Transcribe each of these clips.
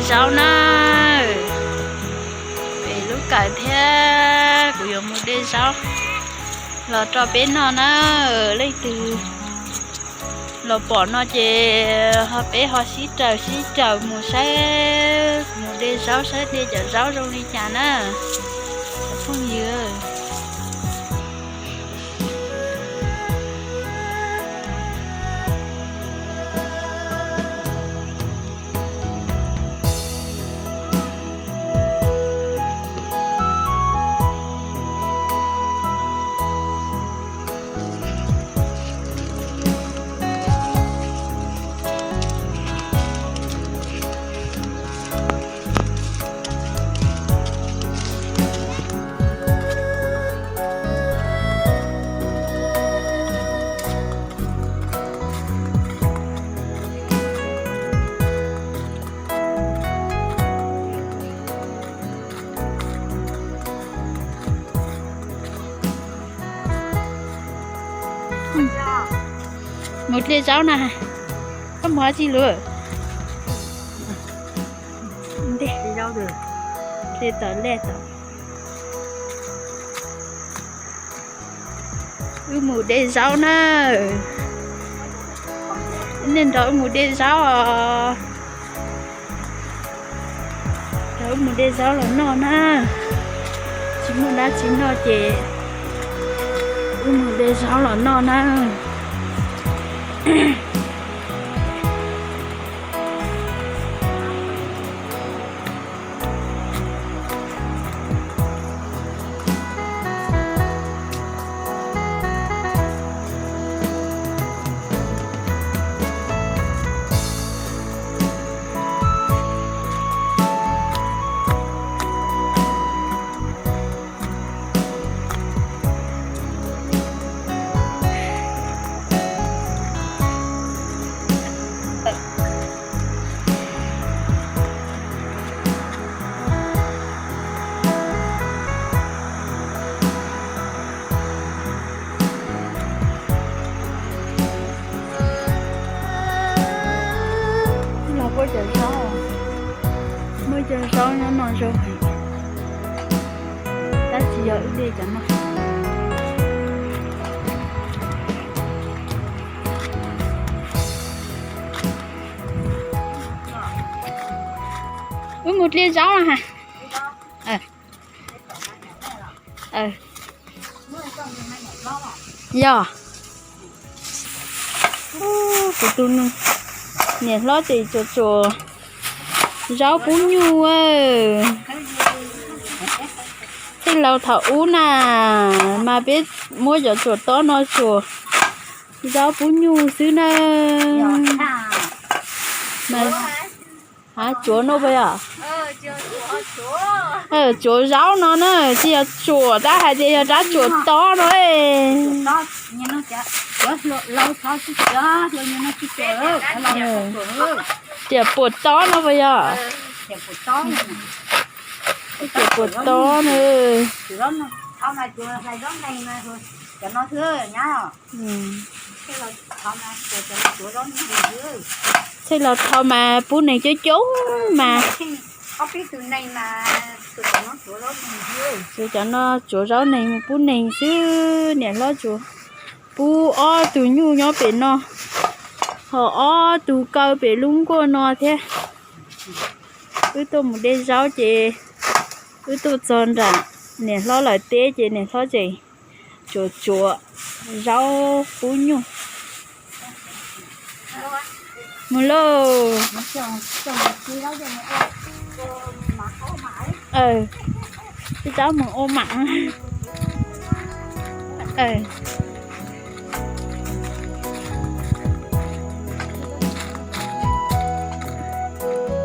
Zaub na, pem lub kawm thiab kuv yuav mus de zaub los rau peb noj na. Leej twg los pom no ces ho peb ho sib raws sib raws mus saib, mus de zaub saib de cov zaub zoo li cas na, cov phooj ywg. Mus dle zaub na. Koj mus dab tsi lawm? Dle tod, dle tod. Wb mus de zaub na. Nej nrog wb mus de zaub os. Nrog wb mus de zaub los noj na. Tsis muaj dab tsi noj ces wb mus de zaub los noj na. Los muaj cov zaub, muaj cov zaub nyob no zoo heev, tab sis yog wb de cov no. Wb mus dle zaub no ha. Yog, kuv tus niam hlob ces tsuas tsuas zaub pub nyuj. Txij laus thaum ub na mas peb muab cov tsuas tob no tsuas zaub pub nyuj xwb na. Tsuav no puas yog? Tsuav zaub no na, tsis yog tsuam, tab hais tias yog rab tsuas tob no. Tias puas tob no puas yog? Tias puas tob na. Txhij laus thaum mas pub neeg coob coob mas. Tsuav cov no tsuav zaub neeg mus pub neeg xwb. Niam hlob tsuas pub ob tug nyuj nyob pem no, ho ob tug kaw pem lub nkuaj no thiab. Wb tuaj mus de zaub ces wb tuaj txog nram niam hlob lawv teb ces niam hlob tseem tsuav tsuav zaub pub nyuj. Mus lauj. Peb rov mus ua mam.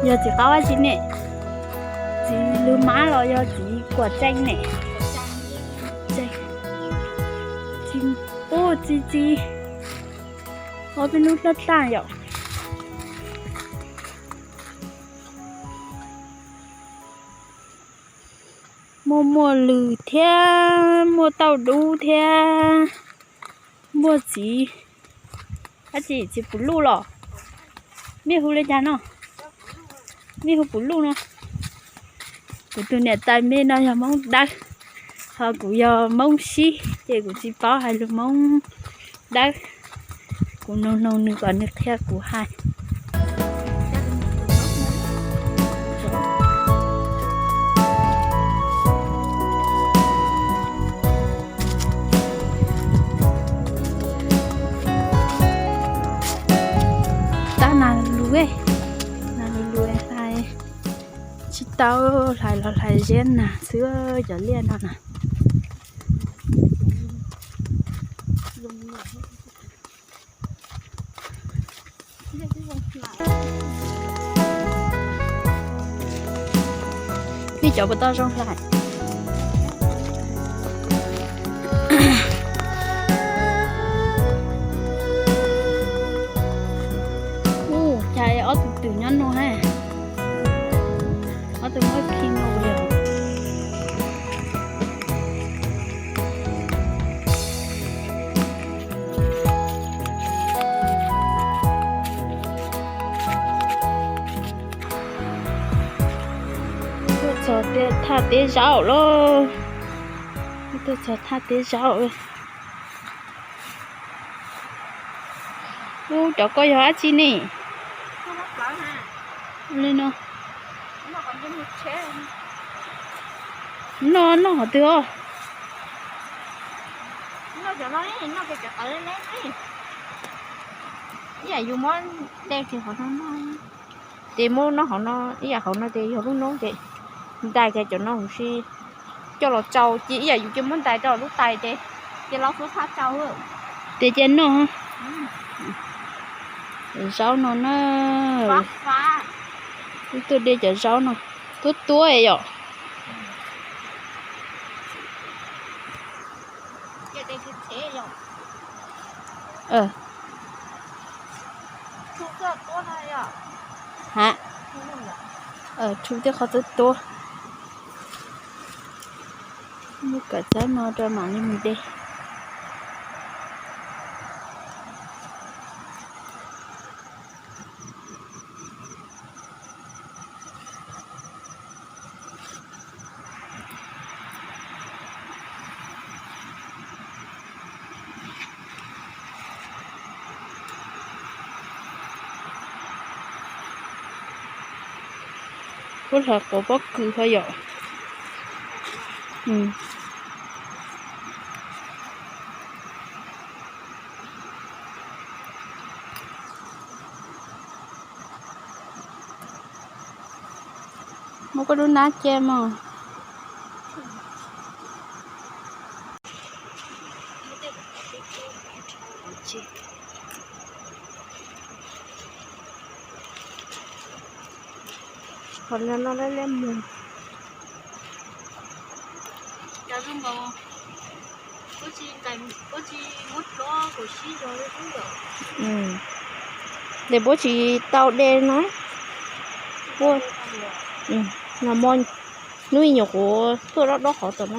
Yog txiv qaub dab tsi ne? Txiv lws mab los yog txiv kuam tseej ne? Ub, txi txiv, ob peb lub dlaj dlaj yom. Muaj muaj lws thiab, muaj tauj dub thiab, muaj txiv, dab tsi txiv pum luj los? Mej hu li cas no? Mej hu kuv Luj no. Kuv tus niam tais me no yog Hmoob Dawb, ho kuv yog Hmoob Sib, ces kuv tsis paub hais lus Hmoob Dawb. Kuv nug nug nws kom nws qhia kuv hais. Tab nas lus, nas lus lus hlais tsis tau, hlais los hlais ziab nas xwb cov liaj no na. Nej cov puas tau zoo hlais? Ua cas ob tug twm nyob no ha? Ob tug muab khi no li. Tuaj txog thaj teb zaub lauj. Tuaj txog thaj teb zaub. Ub, cov koj yog dab tsi ne? Li no. Noj, noj qhov twg os? Ib yam yus muab de kiag qhov no noj, ces muab noj hauv no, ib yam hauv no ces yog lub noob ces ntais kiag cov no huv si coj los tsau, ces ib yam yus cia muab ntais rau lub tais ces, ces los suab phab tsau. Ces cia noj. Zaub no na, wb tuaj de cov zaub no, tuab tuab yom. Ha, tshu tej qhov tuab tuab. Muab kawm txawb no rau mam li mus de. Puab hlais quav pob kws ho yom. Muab koj lub nab cia mog. Qhov no no leb leb mus. Ces puab tsis tau de no, puab, no mo, hnub ib nyuam qhuav tuaj dob dob qhov tom no.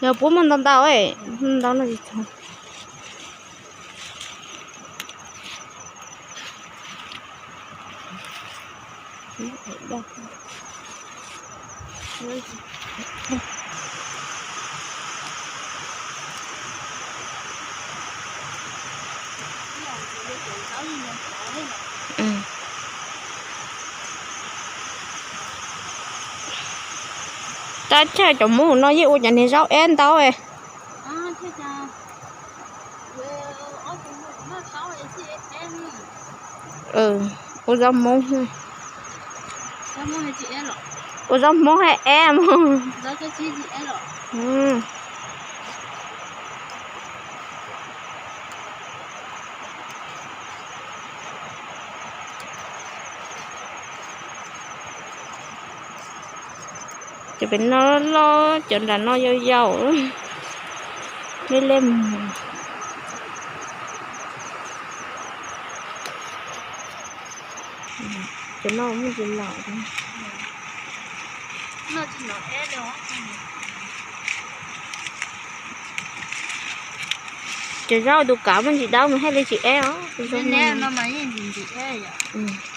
Yog puab muaj ntau ntau, ntau no tsis txhoov. Tab tshaj cov Hmoob no yeej ua cov niag zaub eb ntau. Ua zaub Hmoob, ua zaub Hmoob hab eb mog. Cov pem no loj, cov nram no yau yau. Leb leb mus. Cov no muaj tsis laus. Cov zaub tus kav muaj ntsis dawb mas thiaj li tsis eb os. Tus zaub no mas yeej tsis eb os.